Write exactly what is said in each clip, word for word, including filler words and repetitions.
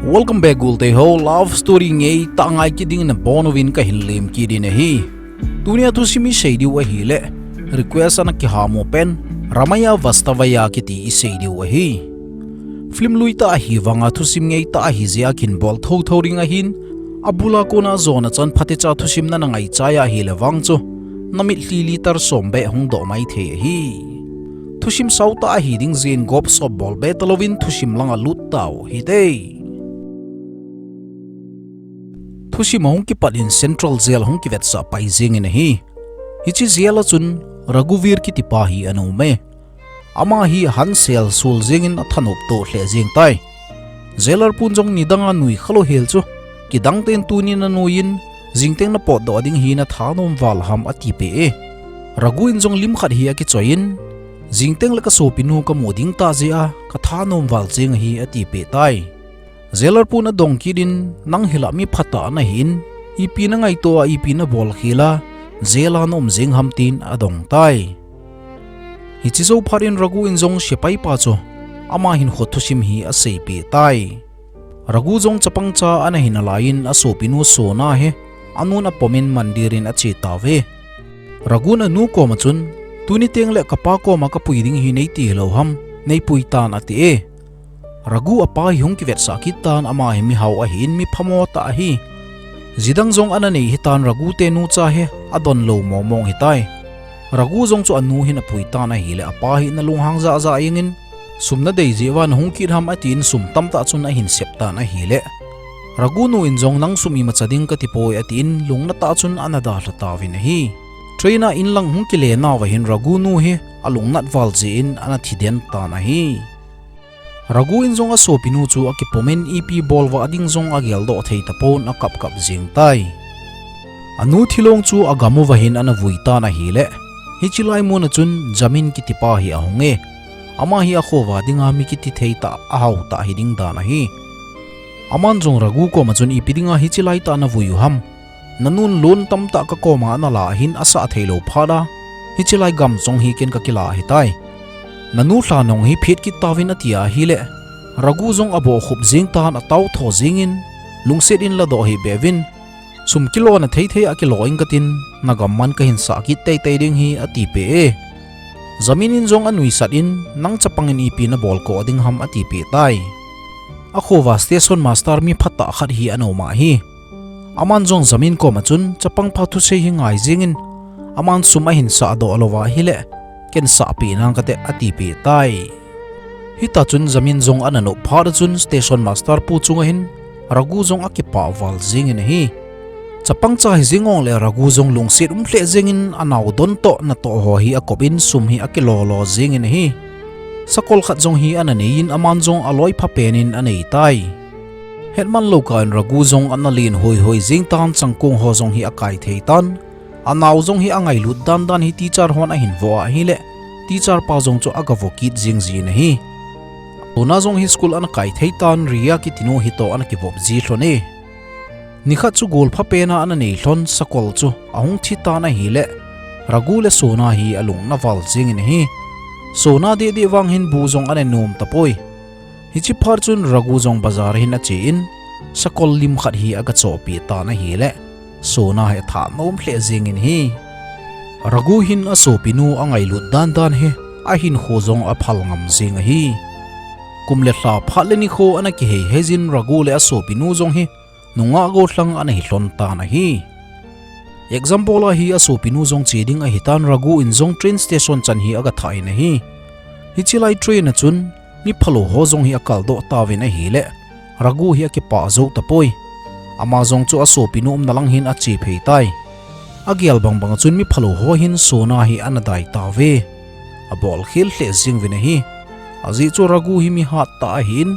Welcome back, gulte ho. Love story ngeitah ngai kit dingin nabonchauvin kahin lemkit in ahi. Tunia thusim isei diu ahileh, request ana kiham u pen Ramaiya Vastavaiya kiti isei diu ahi. Film lui tah ahi vanga thusim ngeitah ahi jeh a kahin bol thotho ding ahin, abul a kona jona chan phatecha thusim nana ngaichai ahileh vang chu namitlhi liter som beh hung doh maithei ahi. Thusim sao tah ahi ding jeh in gopsop bol be talouvin thusim langa lut tau hite. Thusim ahung kipat in Central Jail hung kivetsah pai jengin ahi. Hiche jail a chun Raghuveer kitipa hi ana um e. Ama hi ahansel sul jengin athanop toh lheh jeng tai. Jailer pun jong nidanga nui khalou hel chu, kidang ten tunin nanuiyin, jingteng napotdoh ding hi nathanom val ham atipeh e. Raghu in jong lim khat hi akichoiyin, jingteng le kasopinu kamu ding tah jeh a kathanom val jeng ahi atipeh tai. Jailer pun adong kit in, nang hilah mi phatah nahin, ipi nangaito a ipi nabol khel a, jail a naum jeng ham tin adong tai. Hiche jou phat in Raghu in jong sepai pa chu ama hinkho thusim hi aseipeh tai. Raghu jong chapang cha ana hi nalaiyin asopinu Sona hi anun apomin mandir in ache tauve. Raghu in anu koma chun, tuni tengleh kapa koma kapui ding hi neiti hilou ham, neipui tan ati e. Raghu apa hi hung kivetsah kit tan, ama hi mihao ahin miphamo tah ahi. Jidang jong ana nei hitan, Raghu te nucha hi adonlou mongmong hitai. Raghu jong chu anu hin apui tan ahileh apa hi ana lunghang jahjah jengin, sum nadei jeh uva nahung kit ham atin sum tamtah chun ahin sep tan ahileh, Raghu nu in jong nang sum imacha ding katipoi atin lungnatah chun ana dalha tauvin ahi. Train a inlang hung kile nauva hin Raghu nu hi alungnat val jeh in ana thiden tan ahi. Raghu in jong asopinu chu akipomin ipi bolvah ding jong ageldoh thei tapon akapkap jeng tai. Anu thilong chu agam uva hin ana vui tan ahileh, hiche lai muna chun Jamin kitipa hi ahung e. Ama hi akhouva dinga mi kiti thei tah, ahao tah hiding dan ahi. Aman jong Raghu koma chun ipi dinga hiche laitah navui u ham. Nanun loan tamtah kakoma anala ahin asah theilou phat a, hiche lai gam jong hi ken kakila ahitai. Nanu lhanong hi phet kit tauvin ati ahileh, Raghu jong abohkhup jeng tan ataotho jengin, lungset in ladoh hih beh uvin, sum kilona theithei a kilo ing katin, nagam man kahin sah kit teitei ding hi atipeh e. Jamin in jong anuisat in, nang chapangin ipi nabol koh ding ham atipeh tai. Akhouva station master mi phatah khat hi ana um ahi. Aman jong Jamin koma chun, chapang pa thusei hi ngai jengin, aman sum ahin sahdoh louva ahileh, ken sahpeh nang kate atipeh tai. Hita chun Jamin jong ana nop phat a chun station master pu chunga hin Raghu jong akipah val jengin ahi. Chapang cha hijeng jongleh Raghu jong lungset um lheh jengin anao don toh natoh ho hi akopin sum hi akilolo jengin ahi. Sakol khat jong hi ana neiyin aman jong aloi phapen in anei tai. Hetman lou kah in Raghu jong ana len hoihoi jeng tan, changkong ho jong hi akai thei tan. Anao jong hi angailut dandan hi teacher hon ahin vo ahileh, teacher pa jong chu agavo kit jeng jin ahi. Sona jong hi school ana kai thei tan, Riya kitinu hitoh ana kivop ji lhon e. Nikhat chu gol phapen a ana nei lhon sakol chu ahung thi tan ahileh, Raghu le Sona hi alungna val jengin ahi. Sona dehdeh vang hin bu jong ana nom tapoi. Hiche phat chun Raghu jong bazar hin achen, sakol lim khat hi agachohpeh tan ahileh, Sona hi athanom lheh jengin ahi. Raghu hin asopinu angailut dandan hi ahinkho jong aphal ngam jeng ahi. Kum le lha phat le nikho ana kihei heijin Raghu le asopinu jong hi nungah gollhang ana hi lhon tan ahi. Exam bol a hi asopinu jong che ding ahitan, Raghu in jong train station chan hi agatha in ahi. Hiche lai train a chun mi phalou ho jong hi akaldoh tauvin ahileh, Raghu hi akipah jou tapoi. Ama jong chu asopinu umna lang hin ache phei tai. Agel bangbang a chun mi phalou ho hin Sona hi ana dai tauve. Abol khel lheh jeng uvin ahi. Ajeh chu Raghu hi mi hattah ahin,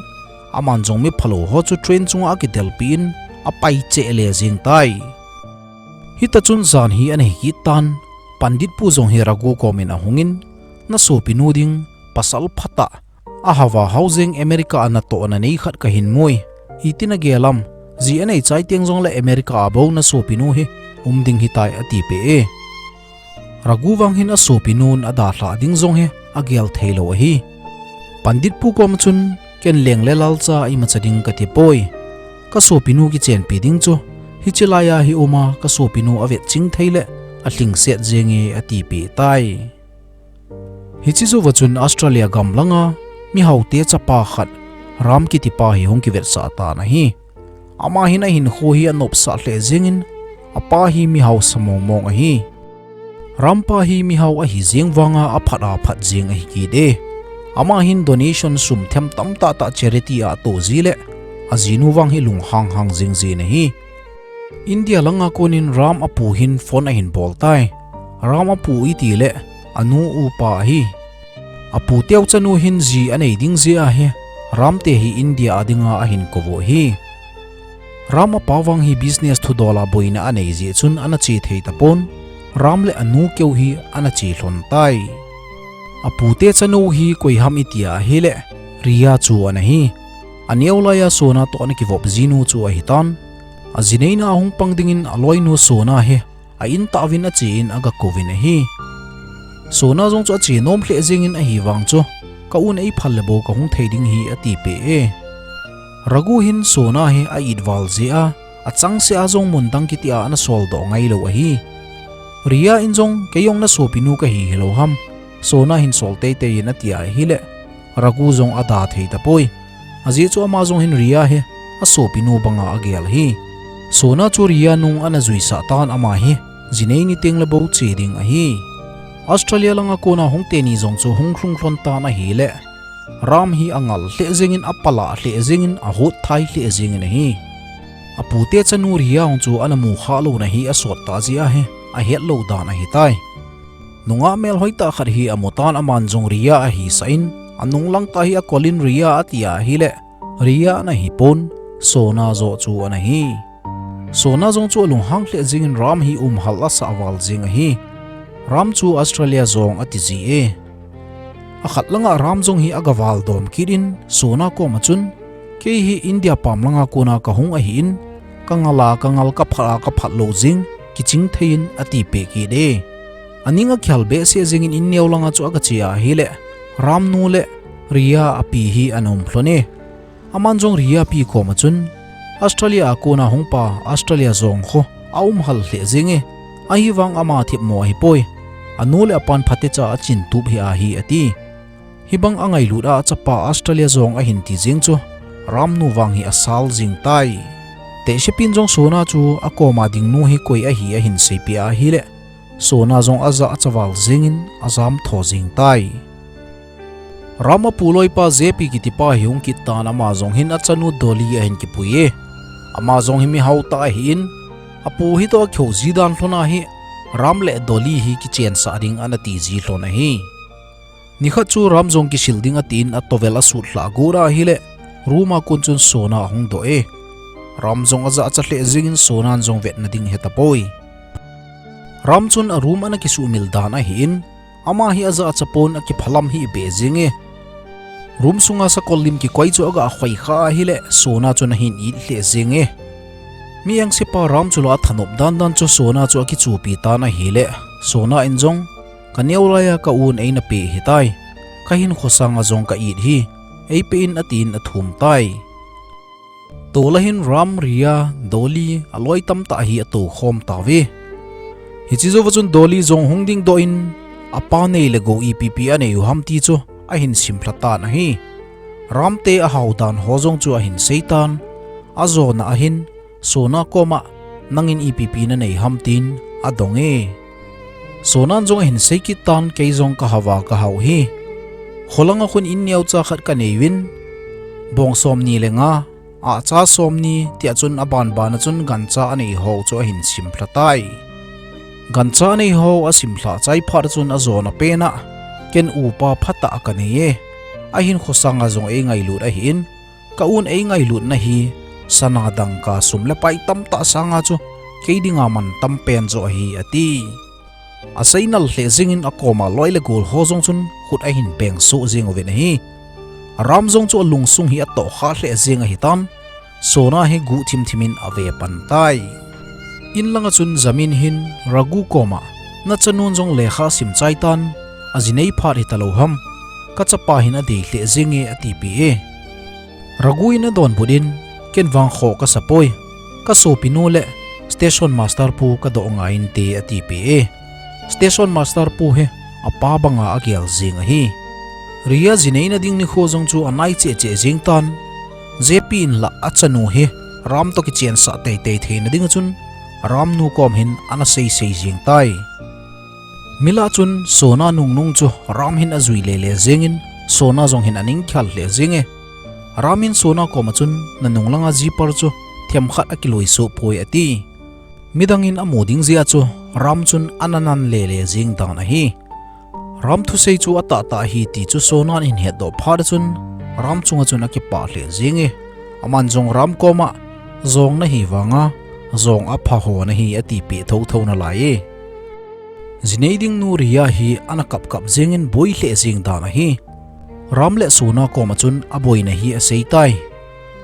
aman jong mi phalou ho chu train chunga akidelpeh in apai cheh le jeng tai. Hita chun jan hi ana hi kit tan, Pandit pu jong hi Raghu komin ahungin, nasopinu ding pasal phatah, ahaova hao jeng America a natohna nei khat kahin mui. Iti nagel am, ji anei chai teng jongleh America a bou nasopinu hi um ding hitai atipeh e. Raghu vang hin asopinun adalhah ding jong hi agel theilou ahi. Pandit pu koma chun, ken leng le lalcha imacha ding katipoi. Ka sopinu kichenpi ding chu, hiche laiya hi uma ka sopinu avet ching thei le alhingset jenge atipeh tai. Hiche jouva chun Australia gam langa mihaote chapa khat Ram kitipa hi hung kivetsah tan ahi. Ama hin ahinkho hi anopsah lheh jengin, apa hi mi hausa mongmong ahi. Ram pa hi mihao ahi jeng vanga aphat aphat jeng ahi kit e. Ama hin donation sum them tamtah tah charity a ato ji le ajinu vang hi lunghang hang jeng jin ahi. India langa konin Ram apu hin phone ahin bol tai. Ram apu iti le anu upa ahi. Aputeu chanu hin ji anei ding jeh ahi, Ram te hi India a dinga ahin kou u ahi. Ram apa vang hi business thudol a boina anei jeh chun ana che thei tapon, Ram le anu keu hi ana che lhon tai. Apute chanu hi koi ham itia ahile, Ria chu ana hi. Aneo laiya Sona toh ana kivop jinu chu ahitan. Ajineina ahung pang dingin aloinu Sona hi a in tah uvin ache in aga kouvin ahi. Sona jong chu ache nom lheh jengin ahivang chu, ka un eiphal le bou kahung thei ding hi atipeh e. Raghu hin Sona hi a-it val jeh a, achangseh a jong mun dang kiti a ana soldoh ngailou ahi. Ria in jong kei jong nasopinu kahi hilou ham, Sona hin sol teitei in atia ahile, Raghu jong ada thei tapoi. Ajeh chu ama jong hin Ria hi asopinu banga agel ahi. Sona chu Ria nung ana juisah tan ama hi, jinei ni teng le bou che ding ahi. Australia langa kona hung teni jong chu hung lhung lhon tan ahile, Ram hi angal lheh jengin, apalah lheh jengin, ahot thai lheh jengin ahi. Apute chanu Ria jong chu ana mu khah louna hi asot tah jeh ahi, ahet lou dan ahitai. Nungah melhoi tah khat hi amu tan aman jong Ria ahisah in, anung lang tah hi akolin Ria atia ahile, Ria ana hipon, Sona joh chu ana hi. Sona jong chu alunghang lheh jengin Ram hi umhal asah val jeng ahi. Ram chu Australia jong ati ji e. Akhat langa Ram jong hi aga valdom kit in, Sona koma chun, kei hi India pam langa kona kahung ahin, kangal a kangal, kaphat a kaphat lou jeng, kiching thei in atipeh kit e. Aning akhel behseh jengin in neo langa chu aga che ahile, Ram nu le Ria api hi ana um lhon e. Aman jong Ria pi koma chun, Australia a kona hung pa, Australia jong khu aumhal lheh jeng e, ahivang ama themmo ahipoi. Anu le apan phatecha achin tup hi ahi ati. Hibang angailut a achapa Australia jong ahin ti jeng chu, Ram nu vang hi asal jeng tai. Tehsepin jong Sona chu akoma ding nu hi koi ahi ahin seipeh ahile, Sona jong ajah acha val jengin ajam tho jeng tai. Ram apu loipa J P kitipa hi hung kit tan ama jong hin achanu Dolly ahin kipui e. Ama jong hi mihao tah ahin, apu hitoh akihou ji dan lhon ahi, Ram le Dolly hi kichensah ding ana ti ji lhon ahi. Nikhat chu Ram jong kisil ding atin a towel asut lhah got ahile, room a kon chun Sona ahung doh e. Ram jong ajahcha lheh jengin Sonan jong vetna ding hetapoi. Ram chun a room ana kisuhmil dan ahin, ama hi ajahcha pon, akiphalam hih beh jeng e. Room sunga sakol lim kikoi chu aga khoi khah ahile, Sona chun ahin it lheh jeng e. Mi engsepa Ram chu la athanop dan dan chu Sona chu akichupi tan ahile, Sona in jong, kaneo laiya ka un eina peh hitai. Kahinkho sanga jong ka it hi, eipeh in atin athum tai. Tola hin Ram, Ria, Dolly, aloi tamtah hi atoukhom tauve. Hiche jouva chun Dolly jong hung dingdoh in, apa nei le gou ipi ipi anei u ham ti chu ahin simlha tan ahi. Ram te ahao dan ho jong chu ahin sei tan, ajona ahin, Sona koma, nangin ipi ipi nanei ham tin adong e. Sonan jong ahin sei kit tan, kei jong kahao a kahao hi. Kholanga khun in neocha khat kanei uvin, bong somni le nga, ahcha somni, tia chun abanbana chun gancha anei ho chu ahin simlha tai. Gancha anei ho asimlhah chai phat chun ajona pena, ken upa phatah kanei e. Ahinkho sanga jong eingailut ahin, ka un eingailutna hi, sana dangka sum le pai tamtah sanga chu kei dinga mantam pen joh ahi, ati. Aseinal lheh jengin akoma loi le gol ho jong chun khut ahin peng soh jeng uvin ahi. Ram jong chu alungsung hi atohkhah lheh jeng ahitan, Sona hi guh thimthim in ave pan tai. In langa chun Jamin hin Raghu koma, nachanun jong lekha asim chai tan, ajinei phat hitalou ham, kachapa hin adei lheh jeng e atipeh e. Raghu in adonbut in, Ken vang kho kasa poi. Ka sopinu le station master pu ka doh ngai inte, a ti pi e. Station master pu hi apa banga a gel jing ahi. Ria jineina ding nikho jong chu a nai cheh cheh jing tan. J P in la a chanu hi Ram to kichen sa tei tei theina ding a chun Ram nu kom hin ana sei sei jing tai. Mila chun Sona nung nung chu Ram hin a jui le le jingin Sona jong hin a ning khal le jing e. Ram in Sona kom a chun na nung langa zipper chu them khat a kiloi su poi a ti. Midang in a mu ding zia chu Ram chun ana nan le le jing dan ahi. Ram thusei chu a tah tah hi ti chu Sona in het doh phat a chun Ram chunga chun a kipah le jing e. Aman jong Ram koma jong na hi vanga jong a pha ho na hi a ti pi tho tho na lai e. Jinei ding nu Ria hi ana kap kap jingin boi le jing dan ahi. Ram le Sona kom a chun a boina hi a sei tai.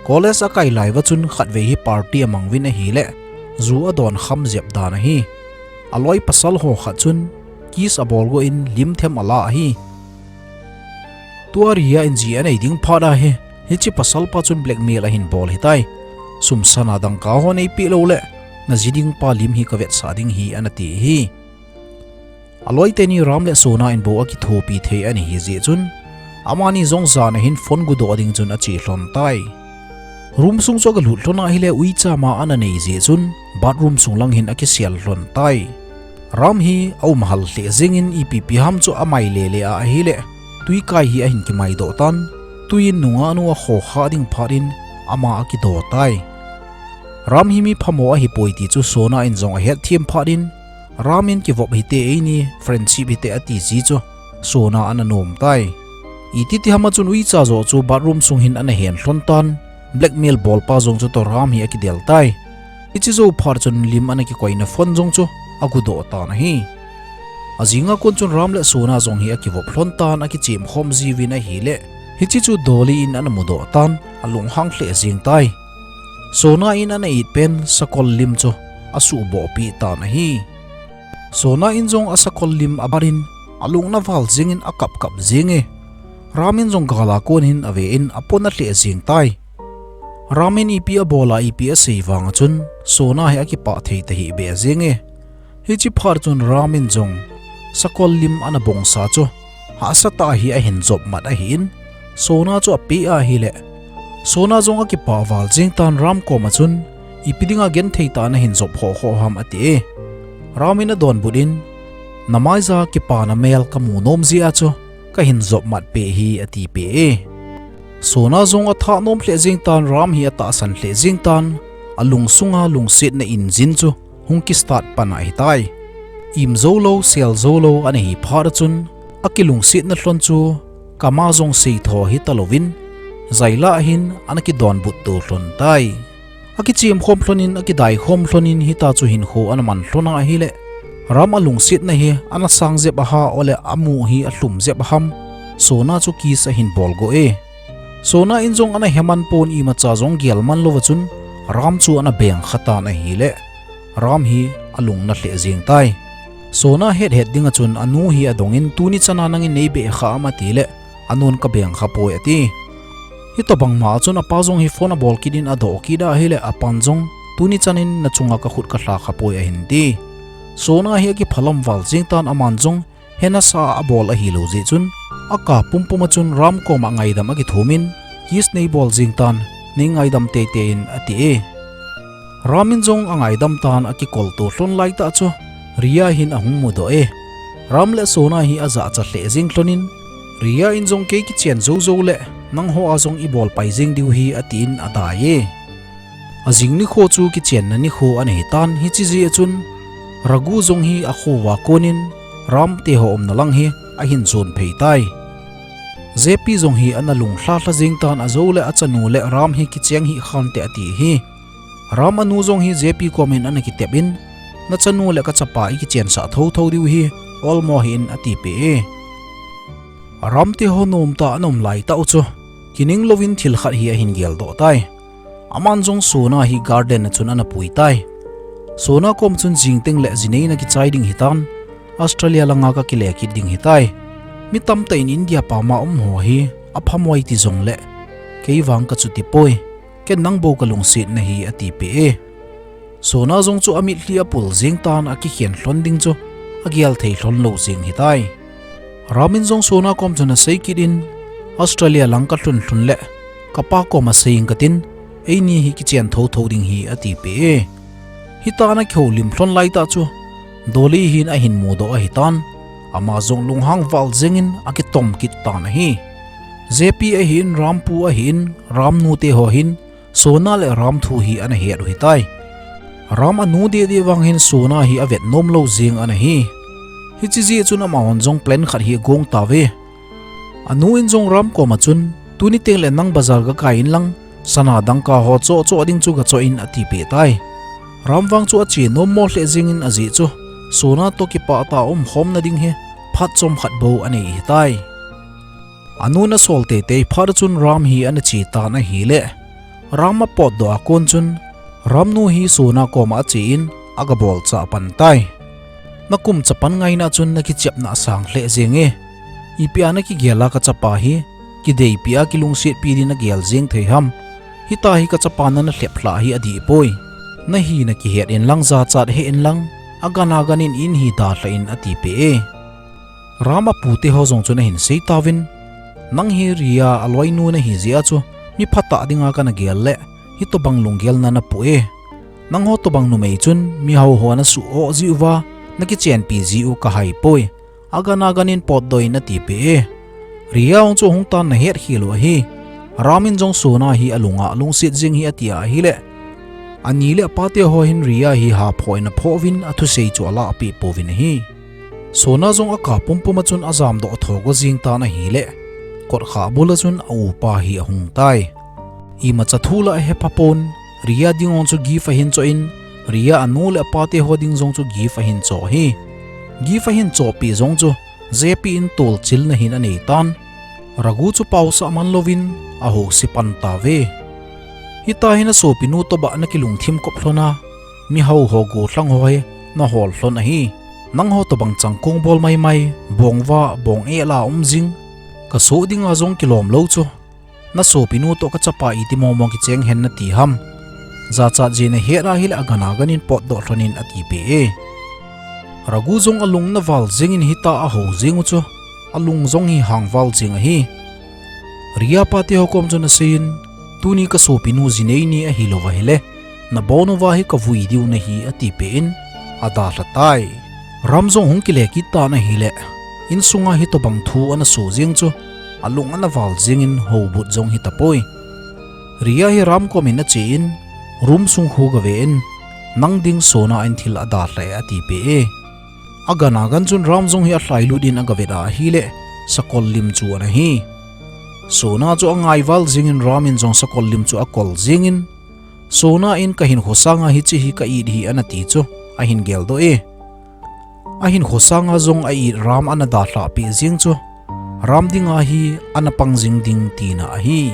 College a kai lai va chun khat vei hi party a mang vin ahi le, ju a don kham jep dan ahi. A loi pasal ho khat chun kiss a bol go in lim them a la ahi. Tua Ria in ji a nei ding phat a hi, hichi pasal pa chun blackmail a hin bol hi tai. Sum sana dang ka ho nei pi lo le, na ji ding pa lim hi ka vet sa ding hi ana ti hi. A loi teni Ram le Sona in bo a kithopi thei ani hi jeh chun, amani jong jan a hin phone gu doh ding chun a chi hlon tai. Room sung chu a ka lut hlon a hi le uicha ma ana nei jeh chun, bathroom sung lang hin a kisial hlon tai. Ram hi a um hal hle jingin ipi pi ham chu a mai le le a ahi le, tui kai hi a hin kimai doh tan, tui in nunga nu a kho kha ding phat in ama a kido tai. Ram hi mi phamo ahi poi ti chu Sona in jong a het thiam phat in, Ram in kivop hi te eini friendship hi te a ti ji chu Sona ana nom tai. Iti ti ham a chun uicha jo chu bathroom sung hin ana hen hlon tan, blackmail bol pa jong chu to Ram hi a kidel tai. Hichi jo phat chun lim ana kikoina phone jong chu a gu doh tan ahi. A jinga kon chun Ram le Sona jong hi a kivop hlon tan a kichim khom ji vin ahi le, hichi chu Dolly in ana mu doh tan a lunghang hle jing tai. Sona in ana it pen sakol lim chu a su bo pi tan ahi. Sona in jong a sakol lim a barin a lungna val jingin a kap kap jing e. Ram in jong gala kon hin a ve in a pon a hle jing tai. Ram in ipi a bol a ipi a sei vang a chun Sona hi a kipah thei ta hi be jing e. Hichi phat chun Ram in jong sakol lim ana bong sa chu hahsa ta hi a hin jop mat ahi in, Sona chu a pi a hi le. Sona jong a kipah val jing tan Ram kom a chun, ipi dinga gen thei ta na hin jop ho ho ham a ti e. Ram in a don but in, na mai ja kipana mel ka mu nom ji a chu, ka hin jop mat pe hi a ti pe e. Sona jong a tha nom hle jing tan Ram hi a tahsan hle jing tan, a lungsunga lungsiatna injin chu hung kistart pan a hi tai. Im zo lo, sel zo lo, ana hi phat a chun, a kilungsiatna hlon chu, kama jong sei tho hi ta lovin, zaila hin ana kidon but to hlon tai. A kichim khom hlon in, a kidai khom hlon in, hita chu hin kho ana man hlon a hi le. Ram a lungsiatna hi, ana sang jep a ha, ole a mu hi a hlum jep a ham, Sona chu kiss a hin bol go e. Sona in jong ana heman pon imacha jong gel man lo va chun, Ram chu ana beng kha tan ahi le. Ram hi a lungna hle jing tai. Sona het het ding a chun a nu hi a dong in tuni chana nangin nei be kha am a ti le, a nun ka beng kha poi a ti. Hi to bang ma a chun a pa jong hi phone a bol kit in a do kit a hi le a pan jong tuni chanin na chunga ka khut ka hla kha poi a hin ti. Sona hi a kiphalam val jing tan a man jong Hena sa a bol ahi lo jeh chun, a ka pumpum a chun Ram koma ngaidam a kithum in, kiss nei bol jing tan, nei ngaidam teitei in a ti e. Ram in jong a ngaidam tan a kikol to hlon lai tah chu, Ria hin a hung mu doh e. Ram le Sona hi a jahcha hle jing hlon in, Ria in jong kei kichen zo zo le, nangho a jong i bol pai jing diu hi a ti in a dai e. A jing nikho chu kichenna nikho ana hi tan, hichi jeh a chun Ragu jong hi a kho va kon in Ram te ho umna lang hi a hin jon phei tai. J P jong hi ana lung hla hla jing tan a jo le a chanu le Ram hi kicheng hi khan te a ti hi. Ram a nu jong hi J P kom in ana kitep in, na chanu le ka chapa i kichen sa tho tho diu hi, olmo hi in a ti pe e. Ram te ho nom ta an um lai tah u chu, kining lovin thil khat hi a hin gel doh tai. Aman jong Sona hi garden a chun ana pui tai. Sona kom chun jing teng le jinei na kichai ding hi tan, Australia langa ka kile kit ding hi tai. Mi tam tah in India pama um ho hi a phamoi ti jong le, kei vang ka chuti poi. ken nang bou kalungset nahi, ati peh e. Sona jong chu amitlhi apul jeng tan, akikhen lhon ding chu agel thei lhon lou jeng hitai. Ram in jong Sona kom chun asei kit in, Australia lang kalhun lhun le kapa kom asei ing katin, eini hi kichen thotho ding hi, ati peh e. Hitia ana kihoulim lhon laitah chu Dolly hin ahin mudoh ahitan, ama jong lunghang val jengin akitom kit tan ahi. J P ahin, Ram pu ahin, Ram nute ho hin Sona le Ram thu hi ana het u hitai. Ram anu deh deh vang hin Sona hi avet nom lou jeng ana hi. Hiche jeh chun amahon jong plan khat hi agong tauve. Anu in jong Ram koma chun, tuni teng le nang bazar gakai inlang, sana dangka ho choh choh ding chu gachoh in, ati peh tai. Ram vang chu ache nom mo lheh jengin, ajeh chu Sona toh kipah tah a umkhom nading hi phat chomkhat bou anei hitai. Anun asol teitei phat a chun Ram hi ana che tan ahile, Ram apotdoh a kon chun, Ram nu hi Sona koma ache in, agabolchah pan tai. Nakum chapan ngaina chun nakichepna asang lheh jenge. Ipi a nakigel a kachapa hi kideipi a kilungsetpi din nagel jeng thei ham? Hitia hi kachapa nana lhep lhah hi adih poi. Nahina kihet inlang, jachat hih inlang, agan agan in in hi dalha in, ati peh e. Ram apute ho jong chun ahin sei tauvin, nang hi Ria aloinu nahi jeh a chu mi phatah dinga kana gel le hitobang lunggel nana poh e. Nangho tobang numei chun mihao ho nasuh oh jiuva nakichenpi jiu kahai poi. Agan agan in potdoh in, ati peh e. Ria jong chu hung tan nahet khel u ahi. Ram in jong Sona hi alunga lungset jeng hi ati ahile, ani le apate ho hin Ria hi haphoh in aphoh uvin, athusei chu alahpeh pouvin ahi. Sona jong aka pumpum a chun ajamdoh tho go jeng tan ahile, kotkhah bul a chun aupa hi ahung tai. Imacha thu la ahepha pon, Ria ding jong chu gift ahin choh in, Ria anu le apate ho ding jong chu gift ahin choh ahi. Gift ahin chohpeh jong chu J P in tolchilna hin anei tan. Ragu chu paosah man louvin ahouse pan tauve. Hitia hi nasopinu toh bah nakilungthim kop lhon a, mihao ho gollhang ho hi nahol lhon ahi. Nangho tobang changkong bol maimai, bongvah, bong-eh la um jing, kasoh dinga jong kilom lou chu, nasopinu toh kachapa iti mongmong kicheng hen nati ham? Jachat jeh nahet ahile agan agan in potdoh lhon in, ati peh e. Ragu jong alung ana val jengin hitia ahou jeng u chu, alung jong hi hangval jeng ahi. Ria pate ho kom chun asei in, tuni kasopinu jinei ni ahilouva ahile, nabon uva hi kavui diu nahi, ati peh in, adalha tai. Ram jong hung kile kit tan ahile, insunga hitobang thu ana so jeng chu, alung ana val jengin houbut jong hitapoi. Ria hi Ram kom in ache in, room sung khu gave in, nang ding Sona in thil adalha e, ati peh e. Agan agan chun Ram jong hi alhailut in agavet a ahile, sakol lim chu ana hi. Sona chu angaival jengin Ram in jong sakol lim chu akol jengin, Sona in kahinkho sanga hiche hi ka-it hi anati chu ahin geldoh e. Ahinkho sanga jong a-it Ram ana dalhah peh jeng chu, Ram dinga hi ana pang jing ding tina ahi.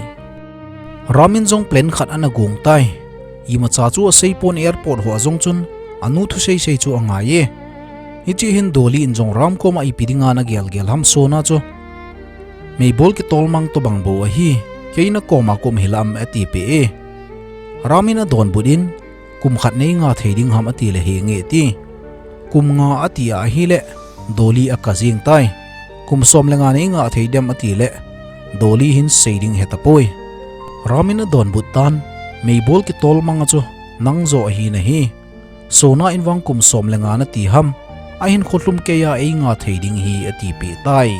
Ram in jong plan khat ana gong tai. Imacha chu asei pon, airport hoa jong chun anu thusei sei chu angai e. Hiche hin Dolly in jong Ram koma ipi dinga ana gelgel ham Sona chu, meibol kitol mang tobang bou ahi, kei nakoma kum hila am, ati peh e. Ram in adonbut in, kum khat nei nga thei ding ham, atile henge ati. Kum nga ati a ahile, Dolly aka jeng tai. Kum som le nga nei nga thei dem, atile, Dolly hin sei ding hetapoi. Ram in adonbut tan, meibol kitol manga chu nang joh ahi nahi. Sona in vang kum som le nga nati ham, ahinkho lhum keiya ei nga thei ding hi, atipeh tai.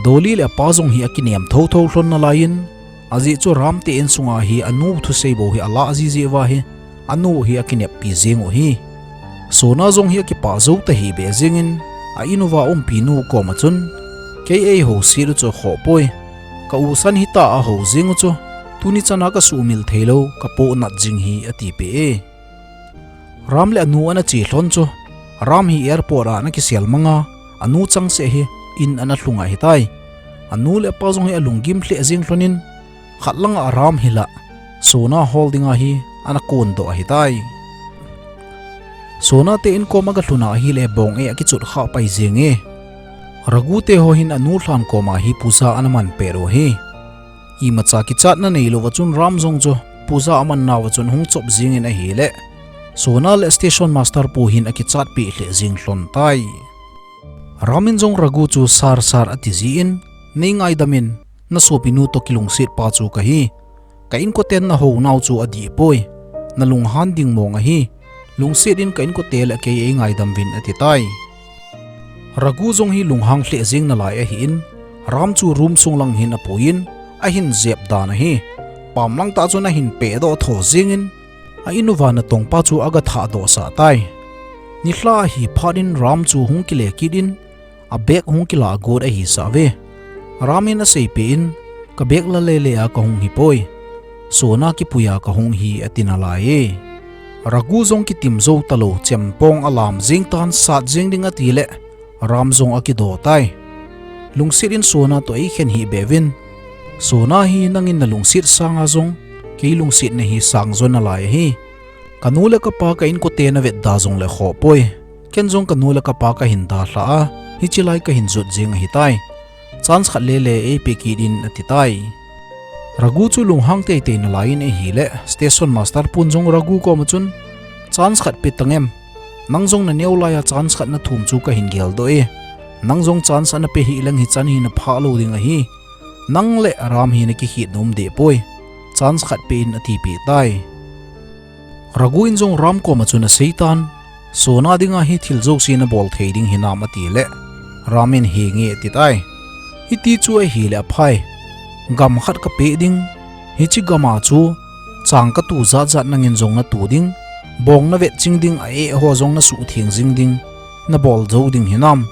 Dolly le apa jong hi akinem thotho lhon nalai in, ajeh chu Ram te insunga hi anu thusei bou hi alah jiji uva hi, anu hi akineppi jeng u ahi. Sona jong hi akipah jou tahih beh jengin, a-in uva umpinu koma chun, kei eihouset u chu khohpoi. Ka-u san hitia ahou jeng u chu, tuni chana kasuhmil theilou, kapohnat jing hi, atipeh e. Ram le anu ana che lhon chu, Ram hi airport a ana kisel manga, anu changseh hi in ana lhung ahitai. Anu le apa jong hi alunggim lheh jeng lhonin, khat langa Ram hila, Sona hol dinga hi ana kondoh ahitai. Sona te in kom aga lhun a ahile bong-eh akichot khah pai jenge. Ragu te ho hin anu lhan koma hi puja ana man pet u ahi. Imacha kichatna neilouva chun Ram jong chu puja aman nauva chun hung chop jingin ahile, Sona le station master pu hin akichat pi lheh jing lhon tai. Ram in jong Raghu chu sir sir ati jin, nei ngaidam in, na sopinu toh kilungset pa chu kahi. Ka inkoten na hou nau chu adih poi. Na lunghan ding mong ahi. Lungset in ka inkote le kei ei ngaidam vin ati tai. Raghu jong hi lunghang lheh jing nalai ahin, Ram chu room sung lang hin apuiyin, ahin jep dan ahi. Pam lang tah chun ahin pehdoh tho jingin, a in uva natong pa chu aga thahdoh sah tai. Nilhah ahi phat in Ram chu hung kile kit in, a bag hung kilah got ahi sah ve. Ram in aseipeh in, ka bag la lele a kahung hi poi. Sona kipui a kahung hi ati nalai e. Raghu jong kitim jou talou, chempong alam jing tan sat jing ding ati le, Ram jong akidoh tai. Lungset in Sona toh eikhen hih beh vin. Sona hi nangin na lungset sanga jong, kei lungset na hi sang jo nalai ahi. Ka nu le ka pa ka inkote na vetda jong le khoh poi. Ken jong ka nu le ka pa kahin dalha a, hiche lai kahin jot jing ahi tai. Chance khat lele eipeh kit in ati tai. Raghu chu lunghang teitei nalai in ahile, station master pun jong Raghu koma chun, chance khat pe tang em? Nang jong na neo lai a chance khat na thum chu kahin geldoh e. Nang jong chance ana pe hih leng hichan hi na phah lou ding ahi. Nang le Ram hi na kikhet nom deh poi. Chance khat pe in ati peh tai. Raghu in jong Ram koma chun asei tan, Sona dinga hi thil jouse na bol thei ding hinam ati le, Ram in henge ati tai. Hiti chu ahile aphai. Gam khat ka peh ding, hiche gam a chu, chang ka tu jat jat nangin jong na tu ding, bong na vet ching ding a eh ho jong na suhtheng jing ding, na bol jou ding hinam.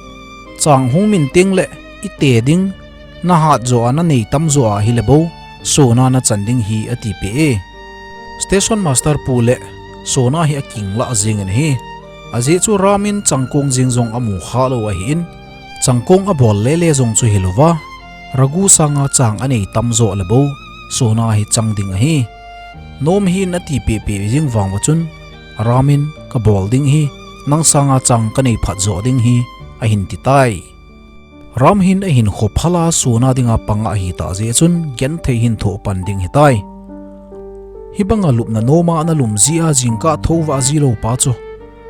Chang hung min teng le, i te ding, na hat jo a na nei tam jo a hile bou, Sona na chan ding hi ati peh e. Station master pu le Sona hi aking lah jingin ahi. Ajeh chu Ram in changkong jing jong amu kha lou ahin, changkong abol lele jong chu hilouva, Raghu sanga chang anei tam jo le bou, Sona hi chang ding ahi. Nom hi in ati peh peh jing vang uva chun, Ram in ka bol ding hi, nang sanga chang ka nei phat jo ding hi, ahin ti tai. Ram hin ahinkho phal a Sona dinga pang ahi tah jeh chun genthei hin thoh pan ding hitai. Hibanga lupna nom a ana lum jia jingkah tho vah ji lou pa chu,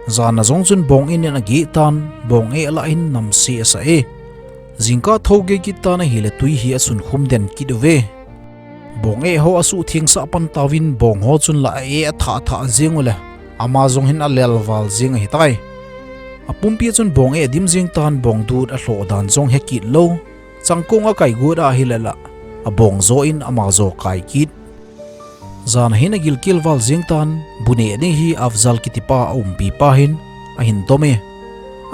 jan a jong chun bong in in ageh tan, bong eh lah in namse asah e. Jingkah tho gei kit tan ahile tui hi asun khum den kit uve. Bong eh ho asuhtheng sah pan tauvin bong ho chun la a eh athah thah jeng u le, ama jong hin alel val jeng ahitai. Apumpi a chun bong eh adim jeng tan, bong dut alhoh dan jong he kit lou. Changkong akai got ahile la, abong jo in ama jo kai kit. Jan a hin agilkel val jeng tan, bu neh ding hi Afzal kiti pa aumpi pa hin ahin dom e.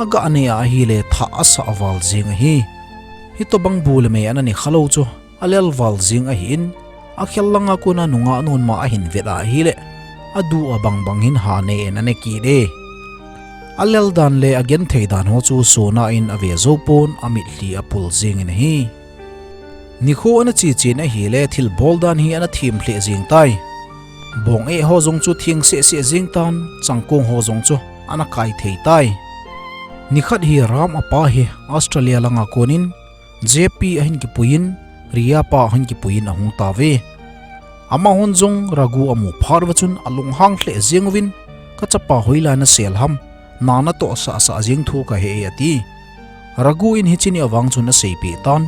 Aga neh a ahile thah asah val jeng ahi. Hitobang bu le me ana ne kha lou chu alel val jeng ahin, akhel langa kona nungah nun ma ahin vet a ahile, adu abang bang hin ha ne in ane kit e. Alel dan le agenthei dan ho chu Sona in ave jou pon, amitlhi apul jeng in ahi. Nikho ana che chen ahile thilbol dan hi ana them lheh jeng tai. Bong eh ho jong chu theng seh seh jeng tan, changkong ho jong chu ana kai thei tai. Nikhat hi Ram apa hi Australia langa konin J P ahin kipuiyin, Riya pa ahin kipuiyin ahung tauve. Amahon jong Raghu amu phat uva chun alunghang lheh jeng uvin, ka chapa hoilai nasel ham, na natoh sah sah jeng thu kahe e ati. Raghu in hiche nia vang chun aseipeh tan,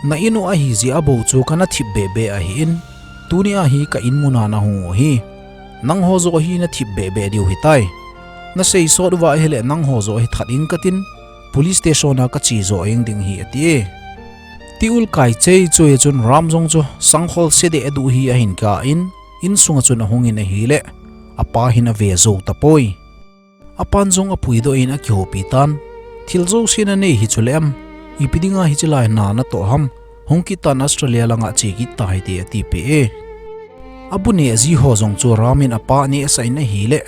na in u ahi jeh a bou chu kana thip beh beh ahin, tuni a hi ka in mun a nahung u hi. Nangho joh hi nathip beh beh diu hitai. Nasei sot uva ahile nangho joh hi that ing katin, police station a kache jo ing ding hi ati e. Ti ul kai chei choi a chun Ram jong chu sangkhol se deh aduh hi ahin kah in, insunga chun ahung in ahile, apa hin ave jou tapoi. Apan jong apuidoh in akihoupi tan, thil jouse nanei hi chule em, ipi dinga hiche lai na natoh ham, hung kit tan Australia langa che kit tahite atipeh e. Abu neh ji ho jong chu Ram in apa anehsah in ahile,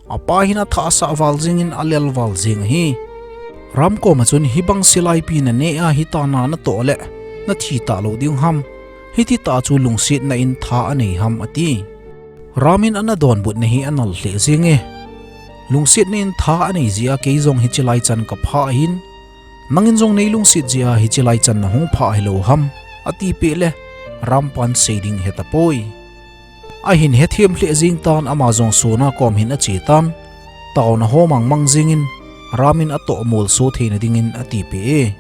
apa hin athah asah val jengin alel val jeng ahi. Ram koma chun hibang silaipi naneh a hitia na natoh le, nathi talou ding ham, hititah chu lungsetna in tha anei ham ati. Ram in ana donbutna hi anal lheh jenge. Lungsetna in tha anei jeh a kei jong hiche lai chan kaphah ahin, nangin jong neilungset jeh a hiche lai chan nahung phah hilou ham, atipeh le, Ram pan sei ding hetapoi. Ahin hethem lheh jeng tan ama jong Sona kom hin ache tan, taona ho mangmang jengin Ram in atoh molso theina dingin atipeh e.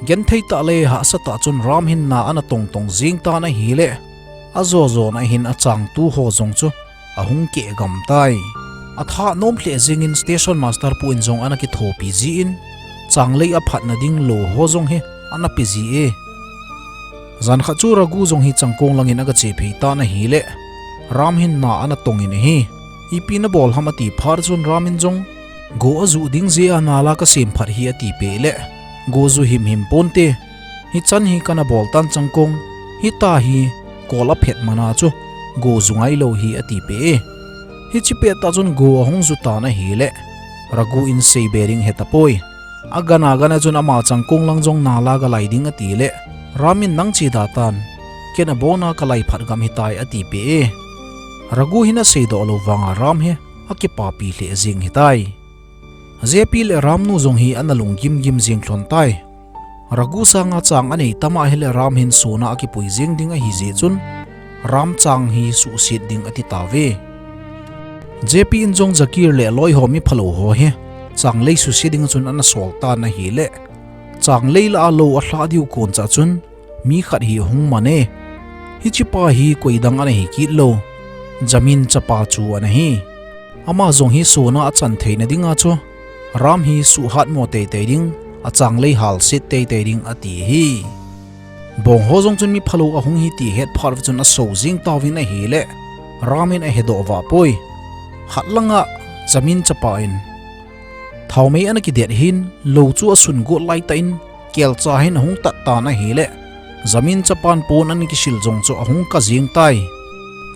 Genthei tah le hahsa tah chun Ram hin na ana tongtong jeng tan ahile, ajo jona hin achangtu ho jong chu ahung keh gam tai. Atha nom lheh jengin station master pu in jong ana kithopi jin, changlei aphatna ding lou ho jong hi ana pe ji e. Jan khat chu Raghu jong hi changkong langin aga che phei tan ahile, Ram hin na ana tongin ahi. Ipi nabol ham ati phat chun Ram in jong, go aju ding jeh a nala kasem phat hi atipeh le, go ju himhim ponte. Hichan hi kana bol tan changkong, hitia hi kol aphet mana chu go ju ngailou hi atipeh e. Hiche pettah chun go ahung ju tan ahile, Raghu in seibe ding hetapoi. Agana gana chun ama changkong lang jong nala galai ding atile, Ram in nang che da tan, ken abona kalai phat gam hitai atipeh e. Raghu hin aseidoh lou vanga Ram hi akipapi lheh jeng hitai. J P le Ram nu jong hi ana lunggim gim jeng lhon tai. Raghu sanga chang anei tam ahile Ram hin Sona akipui jeng ding ahi jeh chun, Ram chang hi suhset ding ati tauve. J P in jong Zakir le aloi ho miphalou ho hi changlei suse ding chun ana sol tan ahile, changlei lah a lou alhah diu koncha chun mi khat hi ahung man e. Hichepa hi koidang ana hi kit lou, Jamin chapa chu ana hi. Ama jong hi Sona achan theina dinga chu Ram hi suhhatmo teitei ding, achanglei halset teitei ding ati hi. Bong ho jong chun miphalou ahung hi ti ahet phat chun aso jeng tauvin ahile, Ram in ahedoh vah poi. Khat langa Jamin chapa in thaomei ana kidet hin, lou chu asun got laitah in, kelcha hin ahung tat tan ahile, Jamin chapan pon ana kisil jong chu ahung kah jeng tai.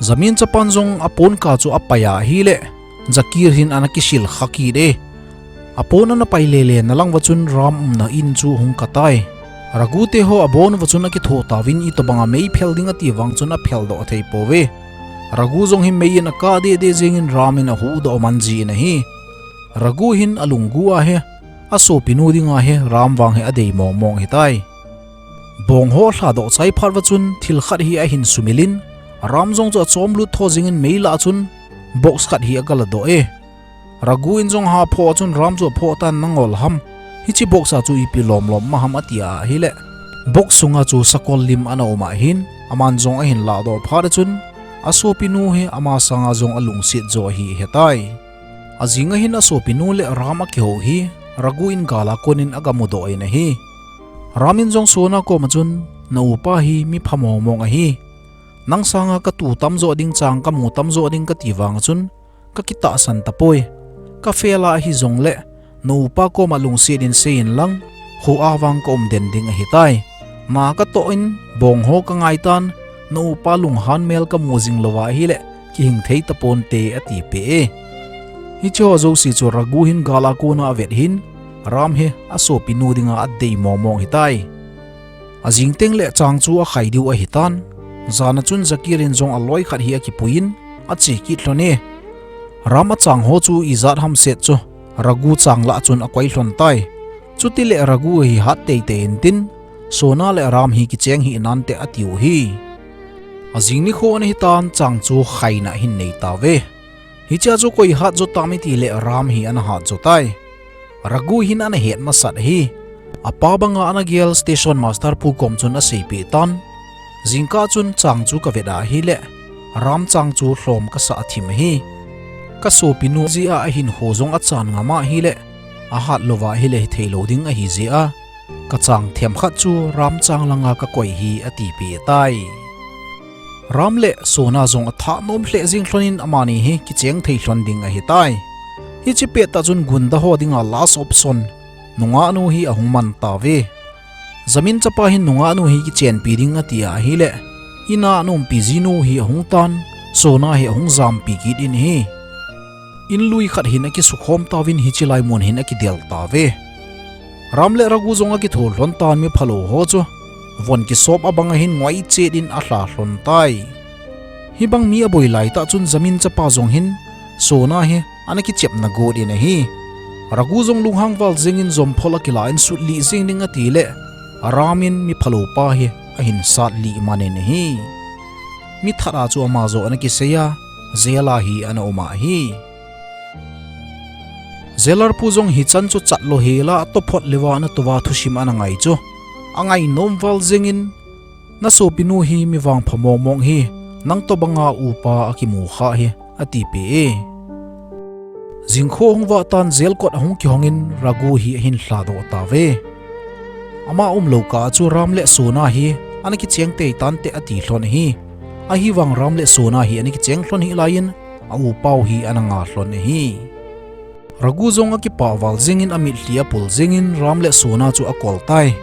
Jamin chapan jong apon kah chu apai a ahile, Zakir hin ana kisil kha kit e. Apon ana pai lele na lang uva chun Ram umna in chu ahung kah tai. Raghu te ho abon uva chun akitho tauvin itobanga mei phel ding ati vang chun aphel doh thei pouve. Raghu jong hi mei in akah deh deh jengin Ram in ahuhdoh man jin ahi. Raghu hin alunggu ahi, asopinu dinga hi Ram vang hi adei mong mong hitai. Bong ho alhadoh chai phat uva chun thil khat hi ahin sumil in, Ram jong chu achom lut tho jengin mei lah a chun box khat hi aga ladoh e. Raghu in jong haphoh a chun Ram chu aphoh tan, nangol ham, hiche box a chu ipi lom lom um ham ati a ahile, box sunga chu sakol lim ana um ahin, aman jong ahin lahdoh phat a chun, asopinu hi ama sanga jong alungset jo ahi ahetai. Ajing ahin asopinu le Ram akihou hi Raghu in gal a konin aga mudoh in ahi. Ram in jong Sona koma chun, na upa hi mi pha mong mong ahi. Nang sanga katu tamjo ding, chang kamu tamjo ding kati vang a chun, kakitahsan tapoi. Ka fail a ahi jongle, na upa koma lungset in seiyin lang, kho a vang kaum den ding ahitai. Na katoh in, bong ho kangai tan, na upa lunghan mel kamu jing louva ahile, kihing thei taponte atipeh e. Hiche ho jouse chu Raghu hin gal a kona avet hin, Ram hi asopinu dinga adei mong mong hitai. Ajing tengle chang chu akhai diu ahitan. Jan a chun Zakir in jong aloi khat hi akipuiyin, ache kit lhon e. Ram achang ho chu ijat hamset chu, Raghu chang lah chun akoi lhon tai. Chutile Raghu hi hat teitei intin, Sona le Ram hi kicheng hih nante atiu hi. Ajing nikho ana hitan, chang chu khaina ahin nei tauve. Hichea chu koi hat jo tam itile Ram hi ana hat jo tai. Raghu hin ana het masat ahi. Apa banga ana gel station master pu kom chun aseipeh tan. Jingkah chun chang chu kavet a ahile, Ram chang chu lhom kasah thim ahi. Kasopinu jeh a ahinkho jong achan ngam a ahile, ahat louva ahile hithei lou ding ahi jeh a, kachang themkhat chu Ram chang langa kakoi hi atipeh tai. Ram le Sona jong athah nom lheh jeng lhonin amani hi kicheng thei lhon ding ahitai. Hiche pettah chun gunda ho dinga last option, nungahnu hi ahung man tauve. Jamin chapa hin nungahnu hi kichenpi ding ati a ahile, in a aumpi jinu hi ahung tan, Sona hi ahung jampi kit in ahi. In lui khat hin akisukhom tauvin hiche lai mun hin akidel tauve. Ram le Raghu jong akitho lhon tan, miphalou ho chu von kisop abang ahin ngoi chet in alha lhon tai. Hibang mi aboi laitah chun Jamin chapa jong hin Sona hi ana kichepna got in ahi. Raghu jong lunghang val jengin jomphol akilah in sutlih jeng ding atile, Ram in miphalou pa hi ahin satlih man in ahi. mi that a chu ama joh ana kisei a, jail a hi ana um ahi. Jailer pu jong hichan chu chat lou hel a, atophot leuva ana tou a thusim ana ngai chu. Angai nom val jengin, "Nasopinu hi mi vangpha mongmong ahi, nang tobanga upa akimu kha ahi," atipeh e. Jingkho hung vah tan jail kot ahung kihongin Ragu hi ahin lhadoh tauve. Ama umlou kah a chu Ram le Sona hi ana kicheng tei tante ati lhon ahi. Ahivang Ram le Sona hi ana kicheng lhon hih laiyin, a upau hi ana nga lhon ahi. Ragu jong akipah val jengin amitlhi apul jengin Ram le Sona chu akol tai.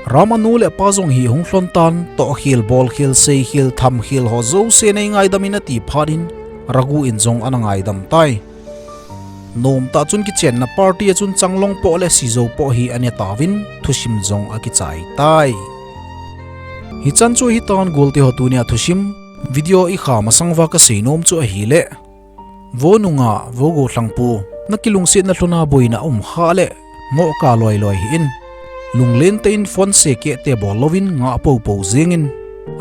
Ram anu le apa jong hi hung lhon tan, tohkhel, bolkhel, seikhel, thamkhel ho jouse nei ngaidam in ati phat in Ragu in jong ana ngaidam tai. Nomtah chun kichenna party a chun changlong poh le sijou poh hi ane tauvin thusim jong akichai tai. Hichan chu hitan gulte ho, tunia thusim video ikha masang uva kasei nom chu ahile, vo nunga, vo gollhangpu, nakilungsetna lhona boina um kha le, ngoh kah loiloi hih in. Lunglen tah in phone sekeh te bol louvin ngah poupou jengin.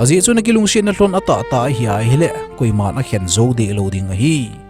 Ajeh chu nakilungsetna lhon atahtah ahi ahile, koiman akhen jou deh lou ding ahi.